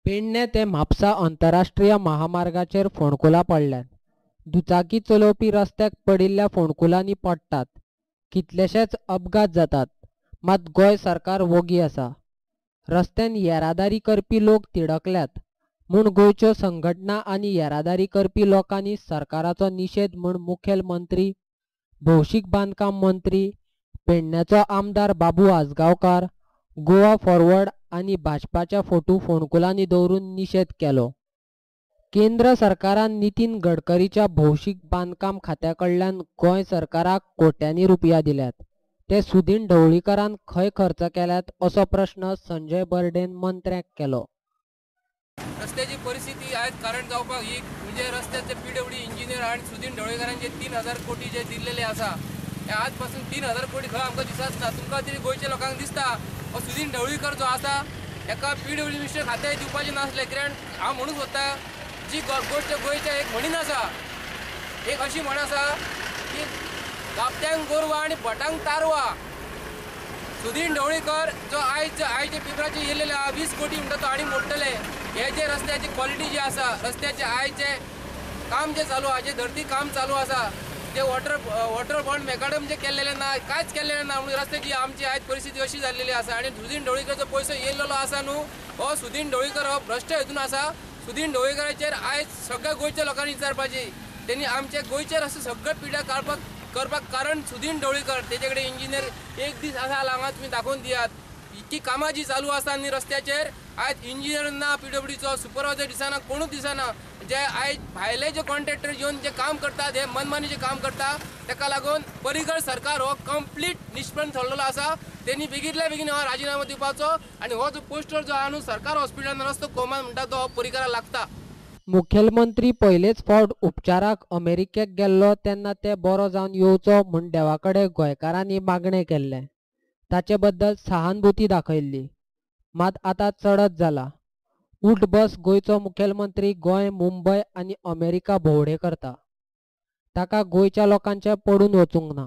पेडणे ते म्हापसा अंतरराष्ट्रीय महामार्गाचेर फोंडकुलां पडल्यात. दुचाकी चलोवपी रस्त्याक पडिल्ल्या फोंडकुलांनी पडटात. कितलेशेच अपघात जातात. मात गोंय सरकार वोगी आसा. रस्त्यान येरादारी करपी लोक तिडकल्यात म्हूण गोंयच्यो संघटना आनी येरादारी करपी लोकांनी सरकाराचो निशेध म्हूण मुखेलमंत्री, भौशीक बांदकाम मंत्री, पेडण्याचो आमदार बाबू आजगांवकार, गोवा फॉरवर्ड आनी भाजपाच्या फोटू फोंडकुलांनी दवरून निशेध केलो. केंद्र सरकारान नितीन गडकरीच्या भौशीक बांदकाम खात्या कडल्यान गोंय सरकाराक कोट्यांनी रुपया दिल्यात. ते सुदीन ढवळीकारान खंय खर्च केल्यात असो प्रश्न संजय बर्डेन मंत्र्याक केलो. रस्त्याची परिस्थिती आयज कारण जावपाक ही म्हणजे रस्त्याचे पीडब्ल्यूडी इंजिनियर आनी सुदीन ढवळीकारांचे 3000 कोटी जे दिल्लेले आसा, हे आज पासून 3000 कोटी खंय आमकां दिसत ना. तुमकां तरी गोंयच्या लोकांक दिसता हो सुदीन ढवळीकर जो आसा हेका पीडब्ल्यूडी मिनिस्टर खातें दिवपाचें नासलें. कारण हांव म्हणूंक सोदता जी गोश्ट गोंयच्या एक म्हणीन आसा, एक अशी म्हण आसा की गाबत्यांक गोरवां आनी भटांक तारवां. सुदीन ढवळीकर जो आयज आयच्या पेपराचेर येयलेले आहा 20 कोटी म्हणटा तो आनी मोडटले. हे जे रस्त्याची क्वॉलिटी जी आसा, रस्त्याचे आयचे काम जे चालू आहा, जे धरती काम चालू आसा, जे वॉटर बॉन्ड मॅकाडम जे केल्लेले ना, कांयच केल्लेलें ना, म्हणून रस्त्याची आमची आयज परिस्थिती अशी जाल्लेली आसा. आनी सुदीन ढवळीकरचो पयसो येयल्लो आसा न्हू, हो सुदीन ढवळीकर हो भ्रश्ट हेतून आसा. सुदीन ढवळीकराचेर आयज सगळ्या गोंयच्या लोकांनी विचारपाची, तेणी आमचे गोंयचे रस्ते सगळे पिड्या काडपाक करपाक कारण सुदीन ढवळीकर. तेजे कडेन इंजिनियर एक दीस आसा हांगा तुमी दाखोवन दियात. इतकी कामां जी चालू आसा न्ही रस्त्याचेर, आयज इंजिनियर ना, पीडब्ल्यूडीचो सुपरवायजर दिसना, कोणूच दिसना. जे आयज भायले जे कॉन्ट्रॅक्टर येवन जे काम करतात, हे मनमानीचे काम करता, ताका लागून पर्रीकर सरकार हो कंप्लीट निष्पन्न ठरलेलो आसा. तेणी बेगीतल्या बेगीन हो राजिनामो दिवपाचो आनी हो जो पोस्टर जो आहा न्हू सरकार हॉस्पिटलान रस्तो कोमान म्हणटा तो हो पर्रीकराक लागता. मुखेलमंत्री पयलेच फावट उपचाराक अमेरिकेक गेल्लो तेन्ना ते बरो जावन येवचो म्हूण देवा कडेन गोंयकारांनी मागणें केल्लें. ताचे बद्दल सहानुभूती दाखयल्ली. मात आतां चडच जाला. उठ बस गोंयचो मुखेलमंत्री गोंय, मुंबय आनी अमेरिका भोंवडे करता. ताका गोंयच्या लोकांचें पडून वचूंक ना.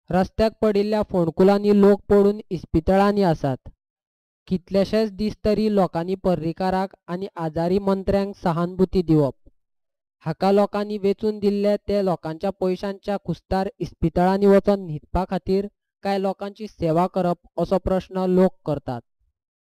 रस्त्याक पडिल्ल्या फोंडकुलांनी लोक पडून इस्पितळांनी आसात. कितलेशेच दीस तरी लोकांनी पर्रीकाराक आनी आजारी मंत्र्यांक सहानुभूती दिवप. हाका लोकांनी वेंचून दिल्ले ते लोकांच्या पयशांच्या खुस्तार इस्पितळांनी वचून न्हिदपा खातीर काय लोकांची सेवा करप असो प्रश्न लोक करतात.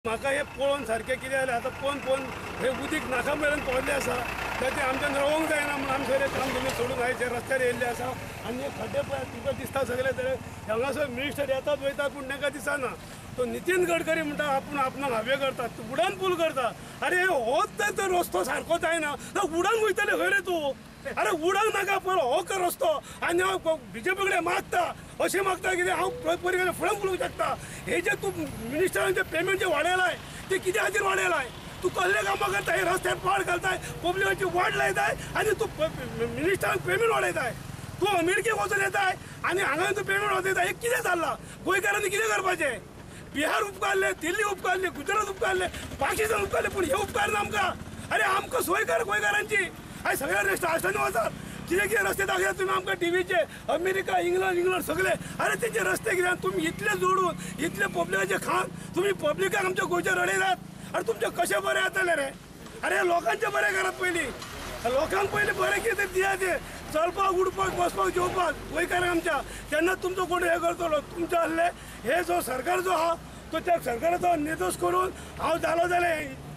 म्हाका हें पळोवन सारकें कितें जालें, आतां पळोवन पळोवन हें उदीक नाका मेरेन पावल्लें आसा, तें आमच्यान रावंक जायना म्हूण आमी सगळें काम धंदे सोडून आयज रस्त्यार येयल्ले आसा. आनी हे खड्डे पळय तुमकां दिसता सगळे तरे हांगासर मिनिस्टर येतात वयतात पूण तांकां दिसना. तो नितीन गडकरी म्हणटा आपूण आपणाक हावे करता, उडान पूल करता. अरे होच तर रस्तो सारको जायना, उडान वयतले खंय रे तूं? अरे उडान नाका पळय हो कर रस्तो. आनी हांव बीजेपी कडेन मागता, अशें मागता कितें हांव पर्रीकर फुडें उलोवंक शकता. हे जे तूं मिनिस्टरांचे पेमेंट जे वाडयलाय ते कित्या खातीर वाडयलाय? तूं कसले कामां करता? हे रस्त्यार पाड घालताय, पब्लिकाची वाट लायताय आनी तूं मिनिस्टरांक पेमेंट वाडयताय. तूं अमेरिकेक वचून येताय आनी हांगा तूं पेमेंट वाडयताय. हें कितें चल्लां? गोंयकारांनी कितें करपाचें? बिहार उपकारले, दिल्ली उपकारले, गुजरात उपकारले, पाकिस्तान उपकारले, पूण हे उपकारना आमकां. अरे आमकां सोय कर गोंयकारांची. आयज सगळ्या राष्ट्रांनी वचात, कितें कितें रस्ते दाखयतात तुमी आमकां टिवीचे, अमेरिका, इंग्लंड इंग्लंड सगळे. अरे तेंचे रस्ते कितें? तुमी इतले जोडून इतले पब्लिकाचे खान तुमी पब्लिकाक आमच्या गोंयचे रडयतात. अरे तुमचें कशें बरें जातलें रे? अरे लोकांचें बरें करात पयलीं, लोकांक पयलीं बरें कितें तरी दियात, तें चलपाक, उडपाक, बसपाक, जेवपाक गोंयकारांक आमच्या. तेन्ना तुमचो कोण हें करतलो. तुमचें आहले हे जो सरकार जो आहा तो त्या सरकाराचो निर्दोश करून हांव जालो जाल्यार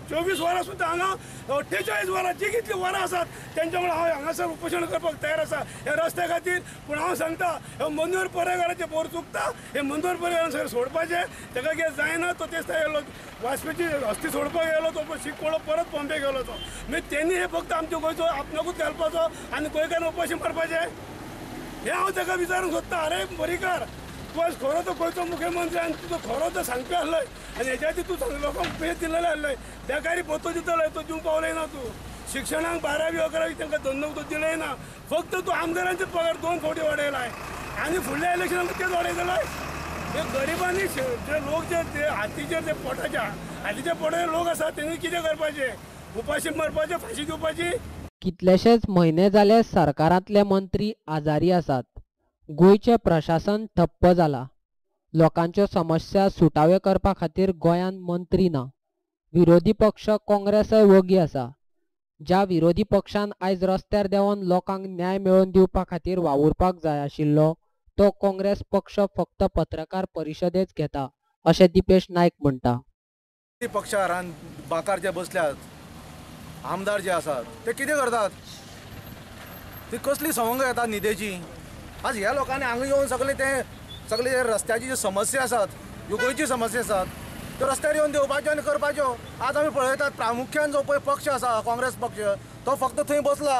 24 वरां सुद्दां हांगा 48 वरां जी कितलीं वरां आसात तेंच्या वांगडा हांव हांगासर उपोशण करपाक तयार आसा ह्या रस्त्या खातीर. पूण हांव सांगता हे मनोहर पर्रीकराचें बोर चुकता. हे मनोहर पर्रीकरान सगळें सोडपाचें. ताका कितें जायना तो तेच गेलो वाजपेची हस्ती सोडपाक गेलो, तो शिकवलो परत बॉम्बे गेलो तो. मागीर तेणी हे फक्त आमच्या गोंयचो आपणाकूच घालपाचो आनी गोंयकारान उपाशी मारपाचें हें हांव ताका विचारूंक सोदता. अरे पर्रीकर, तूं आयज खरो तो गोंयचो मुख्यमंत्री आनी तुजो खरो तो सांगपी आहलोय आनी हेज्या खातीर तूं लोकांक पे दिल्लें आहलोय. बेकारी भत्तो दितलोय तो दिवंक पावलोय ना तूं. शिक्षणाक 12वी 11वी तांकां धंदो तो दिलोय ना. फक्त तूं आमदारांचे पगार 2 फावटी वाडयलाय आनी फुडल्या इलेक्शनाक तेच वाडयतलोय. हे गरिबांनी जे लोक जे ते हातीचेर जे पोटाच्या हातीच्या पोटाचे लोक आसात तेणी कितें करपाचें? उपाशी मरपाचें, फांशी दिवपाची? कितलेशेच म्हयने जाले सरकारांतले मंत्री आजारी आसात. गोंयचें प्रशासन ठप्प जाला. लोकांच्यो समस्या सुटाव्यो करपा खातीर गोंयांत मंत्री ना. विरोधी पक्ष काँग्रेसय वगी आसा. ज्या विरोधी पक्षान आयज रस्त्यार देंवन लोकांक न्याय मेळोवन दिवपा खातीर वावुरपाक जाय आशिल्लो तो काँग्रेस पक्ष फक्त पत्रकार परिशदेच घेता अशें दीपेश नायक म्हणटा. पक्षार बाकार जे बसल्यात आमदार जे आसात ते कितें करतात, ती कसली सवंग येतात न्हिदेची. आज ह्या लोकांनी हांगा येवन सगळे ते सगळे रस्त्याची ज्यो समस्या आसात, ह्यो गोंयची समस्या आसात, त्यो रस्त्यार येवन देवपाच्यो आनी करपाच्यो. आज आमी पळयतात प्रामुख्यान जो पळय पक्ष आसा काँग्रेस पक्ष तो फक्त थंय बसला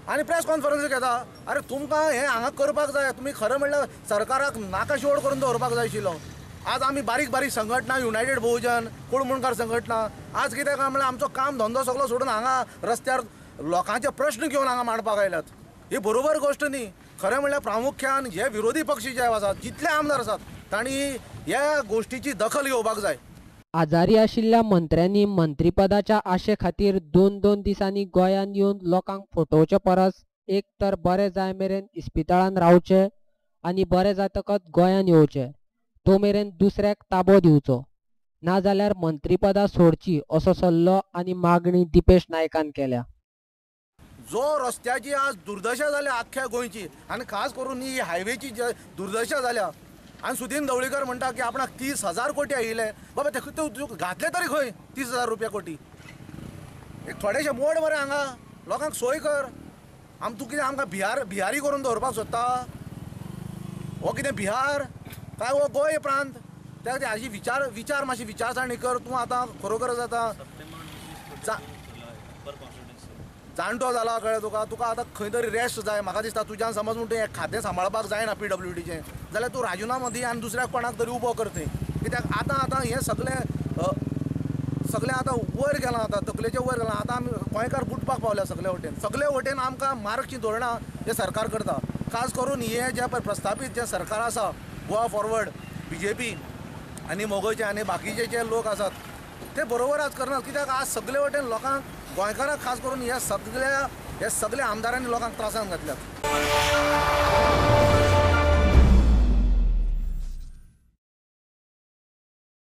आनी प्रेस कॉन्फरन्स घेता. अरे तुमकां हें हांगा करपाक जाय, तुमी खरें म्हणल्यार सरकाराक नाका शिवड करून दवरपाक जाय आशिल्लो. आज आमी बारीक बारीक संघटना, युनायटेड बहुजन, कुळमुणकार संघटना, आज कितें काय म्हणल्यार आमचो काम धंदो सगळो सोडून हांगा रस्त्यार लोकांचे प्रश्न घेवन हांगा मांडपाक आयल्यात. ही बरोबर गोश्ट न्ही. खरें म्हणल्यार प्रामुख्यान हे विरोधी पक्ष जे आसात, जितले आमदार आसात तांणी ह्या गोश्टीची दखल घेवपाक जाय. आजारी आशिल्ल्या मंत्र्यांनी मंत्रीपदाच्या आशे खातीर दोन दोन दिसांनी गोंयांत येवन लोकांक फटोवचे परस एक तर बरें जाय मेरेन इस्पितळांत रावचे आनी बरें जातकच गोंयांत येवचे, तो मेरेन दुसऱ्याक ताबो दिवचो, नाजाल्यार मंत्रीपदां सोडची असो सल्लो आनी मागणी दीपेश नायकान केल्या. जो रस्त्याची आज दुर्दशा जाल्या आख्ख्या गोंयची आनी खास करून ही हायवेची दुर्दशा जाल्या. आनी सुदीन ढवळीकर म्हणटा की आपणाक 30,000 कोटी आयिल्ले, बाबा ते घातले तरी खंय 30,000 रुपया कोटी. एक थोडेशे मोड मरे हांगा लोकांक सोय कर. आम तूं कितें आमकां बिहारी करून दवरपाक सोदता? हो कितें बिहार काय हो गोंय प्रांत? त्या खातीर हाजी विचार मातशी विचारसणी कर. तूं आतां खरोखरच आतां जाणटो जाला, कळ्ळें तुका, तुका आतां खंय तरी रेस्ट जाय. म्हाका दिसता तुज्यान समज म्हण तुवें खातें सांबाळपाक जायना PWDचें जाल्यार तूं राजिनामो दी आनी दुसऱ्याक कोणाक तरी उबो कर थंय. कित्याक आतां आतां हें सगळें सगळें आतां वयर गेलां, आतां तकलेचें वयर गेलां. आतां आमी गोंयकार बुडपाक पावल्या सगळे वटेन. सगळे वटेन आमकां मार्गचीं धोरणां हें सरकार करता. खास करून हें जें पळय प्रस्तापीत जें सरकार आसा, गोवा फॉरवर्ड, BJP आनी मोगोचे आनी बाकीचे जे लोक आसात ते बरोबर आज करनात. कित्याक आज सगळे वटेन लोकांक, गोंयकारांक खास करून ह्या सगळ्या आमदारांनी लोकांक त्रासान घातल्यात.